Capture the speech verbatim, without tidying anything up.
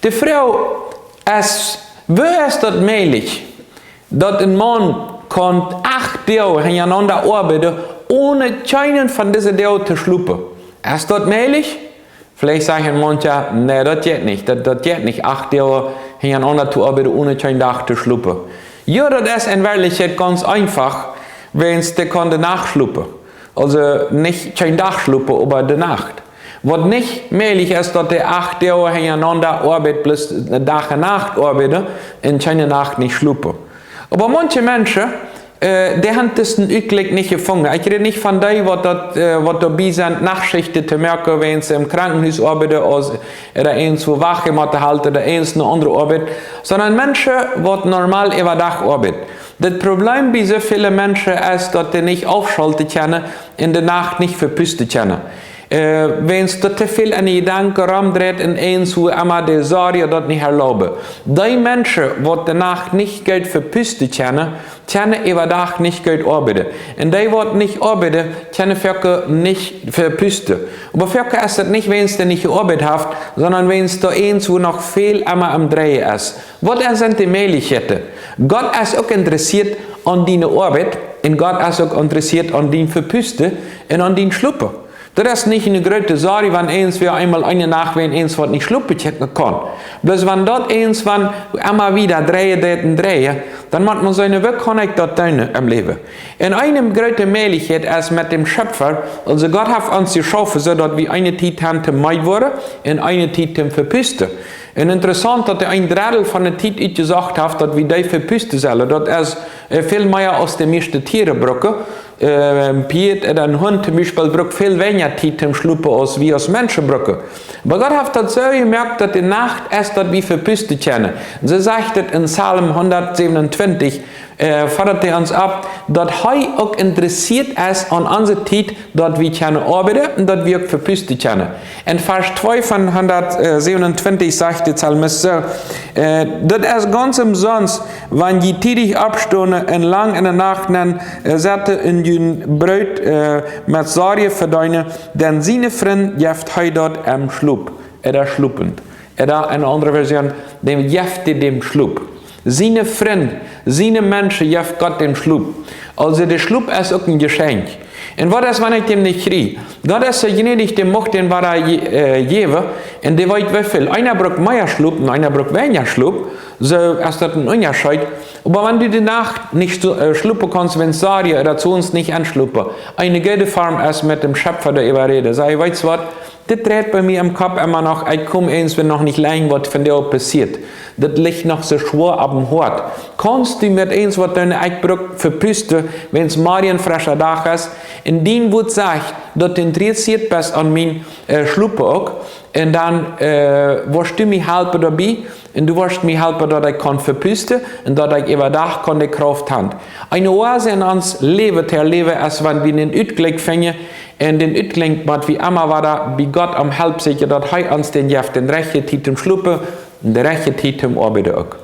De Froag es, woo es daut mäajlich, daut een Maun kaun acht Doag hinjarenaunda oabeiden, one kjeenen von dise Doag to schlopen? Es daut mäajlich? Veleicht sajen manche: "Nä, daut jeit nich. Daut, daut jeit nich, acht Doag hinjarenaunda to oabeiden, one kjeen Dach to schlopen." Jo, daut es en Werkjlichkjeit gaunz eefach, wiels dee kaun de Nacht schlopen. Aulsoo nich kjeen Dach schlopen, oba de Nacht. Waut nich mäajlich es, daut dee acht Doag hinjarenaunda oabeit, bloos Dach un Nacht oabeiden un kjeene Nacht nich schlopen. Oba manche Menschen, äh, dee han disen Utjlikj nich jefungen. Ekj räd nich von dee, waut daut, äh, waut doabie sent, Nachtschichten to moaken, wiels see em Krankenhus oabeiden, aus, ooda irjentwua Wajch motten hoolen, ooda irjent eene aundre Oabeit, sonda Menschen, waut normal äwadach oabeiden. Daut Problem bie soo väle Menschen es, daut dee nich aufschalten kjennen un de Nacht nich vepusten kjennen. Äh, wiels daut too väl aun de Jedanken romdreit un irjentwua emma de Sorjen daut nich erlauben. Dee Menschen, waut de Nacht nich goot vepusten kjennen, kjennen äwadach nich goot oabeiden. Un dee, waut nich oabeiden, kjennen foaken nich vepusten. Oba foaken es daut nich, wiels dee nich jeoabeit haben, sonda wiels doa irjentwua noch väl emma aum Dreien es. Waut sent de Mäajlichkjeiten? Gott es uk interessieet aun diene Oabeit un Gott es uk interessieet aun dien Vepusten un aun dien Schlopen. Daut es nich eene groote Sorj, wan irjentwäa eemol eene Nacht, wan irjentwaut nich schlopen kaun. Bloos wan daut irjentwan emma wada dreien deit un dreien, dan mott maun seenen, woo kaun ekj daut doonen em Läwen? Un eene groote Mäajlichkjeit es met däm Schöpfa, aulsoo Gott haft ons jeschaufen, soo daut wie eene Tiet han toom meed woaren un eene Tiet toom vepusten. Un interessaunt, daut hee een Drettel von de Tiet utjesocht haft, daut wie dee vepusten sellen. Daut es, äh, väl mea aus de mieeschte Tieren brucken. Äh, een Pieet ooda een Hunt toom Biespel brukt väl weinja Tiet toom schlopen aus wie aus Menschen brucken. Oba Gott haft daut soo jemoakt, daut de Nacht es, daut wie vepusten kjennen. Un soo sajcht et en Psalm hundatsäwenuntwintich, äh, foddat hee ons opp, daut hee uk interessieet es aun onse Tiet, daut wie kjennen oabeiden un daut wie uk vepusten kjennen. En Varsch twee von hundatsäwenuntwintich sajcht de Psalmist soo, äh, daut es gaunz omsonst, wan jie tiedich oppstonen un lang enne Nacht nenn, äh, sitten un jun Broot, äh, met Sorjen vedeenen, dan siene Frind jeft hee daut em Schlop, ooda schlopent. Ooda eene aundre Version, däm jeft hee dän Schlop. Siene Frind, siene Menschen jeft Gott dän Schlop. Aulsoo de Schlop es uk een Jeschenkj. Un waut es, wan ekj dän nich kjrie? Gott es soo jnädich, dee mucht dän wada je-, äh, jäwen. Un dee weet woo väl. Eena brukt mea Schlop un eena brukt weinja Schlop. Soo es daut een Unjascheet. Oba wan du de Nacht nich sto-, äh, schlopen kaust, wan Sorjen ooda soo nich enschlopen, eene goode Form es met däm Schöpfa doaräwa räden. Saj: "Weetst waut? Dit dreit bie mie em Kopp emma noch, ekj kom irjentwan noch nich lenj, waut vondoag passieet. Daut licht noch soo schwoa oppem Hoat. Kaust du mie irjentwaut doonen, ekj bruk vepusten, wan morjen een frescha Dach es?" Un dien Wuat sajcht, daut du interessieet best aun mien, äh, Schlopen uk. Un dan, äh, woascht du mie halpen doabie. Un du woascht mie halpen, daut ekj kaun vepusten un daut ekj äwadach kaun de Krauft han. Eene Oase en ons Läwen to erläwen es, wan wie dän Utjlikj finjen, un dän Utjlikj, waut wie emma wada bie Gott om Help sieekjen, daut hee ons dän jeft, de rajchte Tiet toom schlopen un de rajchte Tiet toom oabeiden uk.